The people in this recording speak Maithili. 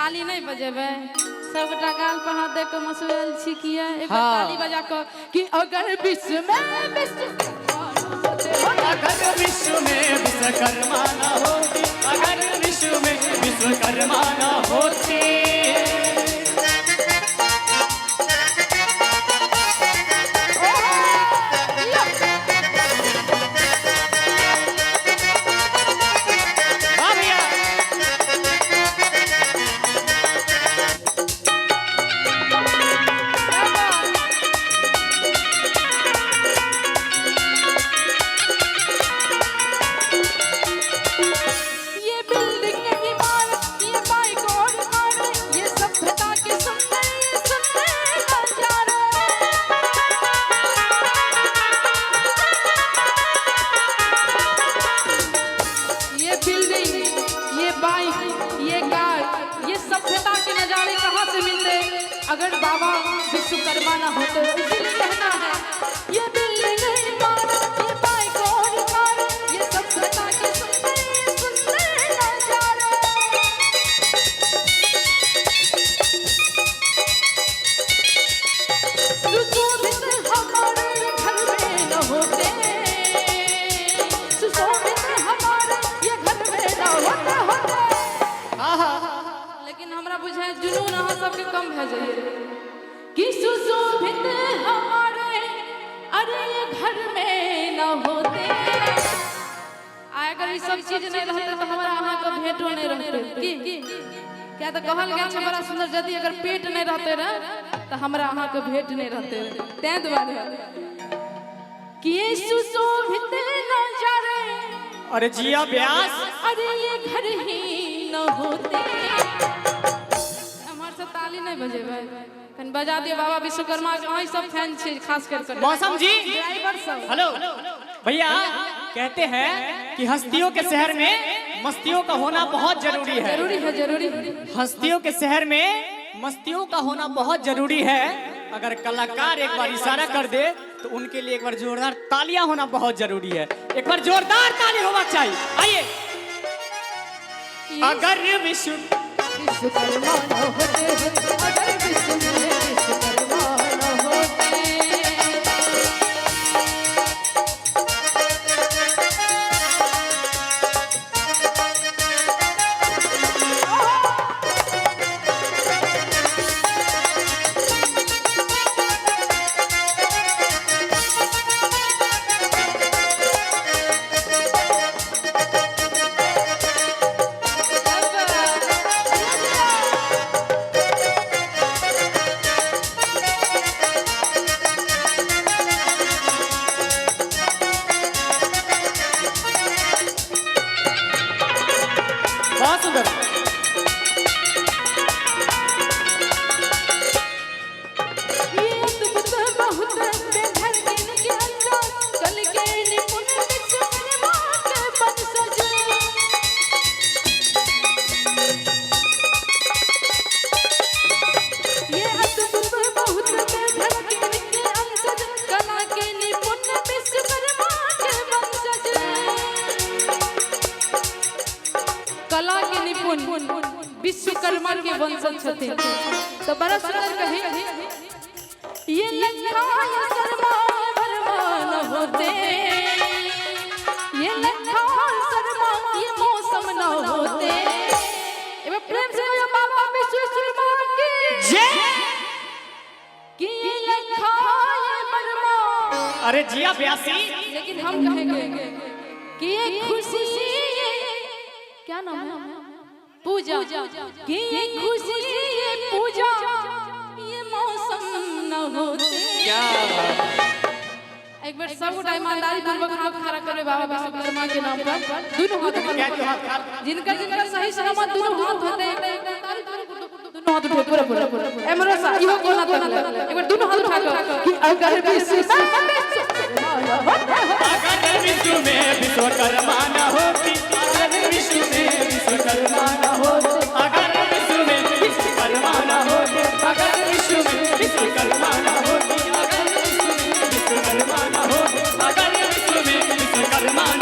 ताली नहीं बजेबै? सबटा गाल पर हाथ दे के मसुआयल छी किया? एक बार हाँ। ताली बजा के कि अगर विश्व में विश्व अगर विश्व में विश्वकर्मा न होती, अगर विश्व में विश्वकर्मा न होती। वाह भैया। ये बिल्डिंग इमारत, ये बाइक और कार, ये सभ्यता के सुंदर सुंदर नजारे। ये बिल्डिंग, ये बाइक, ये कार, ये सभ्यता के नजारे कहाँ से मिलते अगर बाबा विश्वकर्मा ना होते? इसीलिए कहना है, ये बिल्डिंग इमारत, ये बाइक और कार, ये सभ्यता के सुंदर सुंदर नजारे। सुशोभित हमारे घर में न होते, सुशोभित हमारे ये घर में न होते होते। लेकिन हमरा बुझाय जुनून अहाँ सबके कम भए जाइए कि सुशोभित हमारे अरे ये घर में न होते। आ अगर ई सब चीज नहीं रहते तो हमरा अहाँके भेंटो नहीं रहते। की क्या तऽ कहल गेल छै बड़ा सुंदर, यदि अगर पेट नहीं रहते रह तऽ हमरा अहाँके भेंट नहीं रहते। तैं दुआरे कि ये सुशोभित नजारे, अरे जिया व्यास, अरे ये घर ही न होते। हमार से ताली नहीं बजेबै? कनि बजा दियौ बाबा विश्वकर्मा के। अहीं सब फैन छी, खास कर कर मौसम जी। ड्राइवर सब। हेलो भैया, कहते हैं कि हस्तियों के शहर में मस्तियों का होना बहुत जरूरी है। जरूरी है, जरूरी है। हस्तियों के शहर में मस्तियों का होना बहुत जरूरी है। अगर कलाकार एक बार इशारा कर दे तो उनके लिए एक बार जोरदार तालियां होना बहुत जरूरी है। एक बार जोरदार ताली होना चाहिए। आइए, अगर विश्व विश्वकर्मा न होते, अगर विश्व में विश्वकर्मा न होते। बहुत सुंदर। ये अद्भुत बहुत बेढंग इनके अंदाज, कल के निपुण विश्वकर्मा के वंशज। ये अद्भुत बहुत बेढंग इनके अंशज, कला के निपुण विश्वकर्मा के वंशज। कला के निपुण विश्वकर्मा के वंशज छथिन। तो बड़ा सुंदर कही, ये लखा ये शर्मा वर्मा न होते, ये लखा शर्मा ये मौसम न होते। एवं प्रेम से कहियो बाबा विश्वकर्मा की जय। कि ये लखा ये वर्मा। अरे जिया व्यासी। लेकिन हम कहेंगे कि ये खुशी, ये क्या नाम है, पूजा, कि ये खुशी ये पूजा ये मौसम न होते। क्या बात! एक बार सब गोटा ईमानदारी पूर्वक हाथ खड़ा करबे बाबा विश्वकर्मा के नाम पर, दोनों हाथ क्या उठा। जो हाथ खा जिनका जिनका सही सलामत दोनों हाथ होते, दोनों हाथ उठे पूरा पूरा। एमरो सा इहो कोना तक ले। एक बार दोनों हाथ उठा के कि अगर विश्वकर्मा न होते। अगर विश्व में विश्वकर्मा न होती, अगर विश्व में विश्वकर्मा न होती, अगर विश्व में विश्वकर्मा न होती, अगर विश्व में विश्वकर्मा न होती, अगर विश्व में विश्वकर्मा न होती, अगर विश्व में विश्वकर्मा न